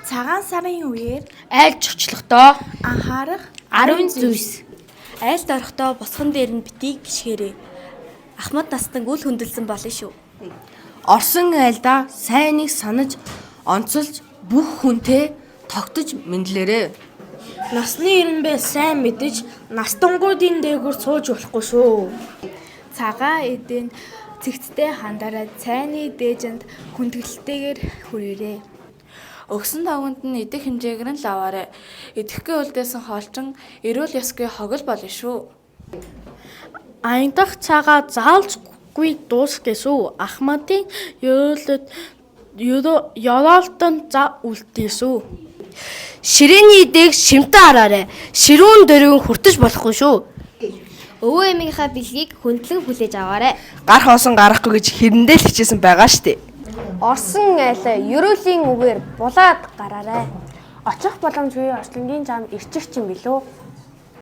Цагаан сарын үеэр Айлд зочлохдоо анхаарах 10 зүйлс. Айлд орохдоо босгон дээр нь битгий гишгээрэй. Ахмад настан үл хөндөлсөн болно шүү. Орсон айлдаа сайныг санаж онцолж бүх хүнтэй тогтож мэндлээрэй. Насны ирэнбэ сайн мэдэж настангуудын дээгүүр сууж болохгүй шүү. Цагаан эдийн цэгцтэй хандараа цайны дээжинд хүндгэлтэйгээр хүрээрэй. Өгсөн тогонд нь идэх хэмжээгээр нь л аваарай. Идэхгүй үлдээсэн хоолчин эрүүл ёсгүй хогол болно шүү. Аяндах цагаа заалжгүй дуусах гэсэн. Ахмадын ёроолд ёроолтон за үлдээсүү. Ширээний эдээг шимтэн хараарай. Ширүүн дөрвөн хүртэж болохгүй шүү. Өвөө эмийнхаа бэлгийг хүндлэн хүлээж аваарай. Гар хоосон гарахгүй гэж хэрэндээ л хичээсэн байгаа штэ. Орсон айл ерөөлийн үгээр булаад гараарай. Очих боломжгүй орчлонгийн зам ирчих чинь билүү?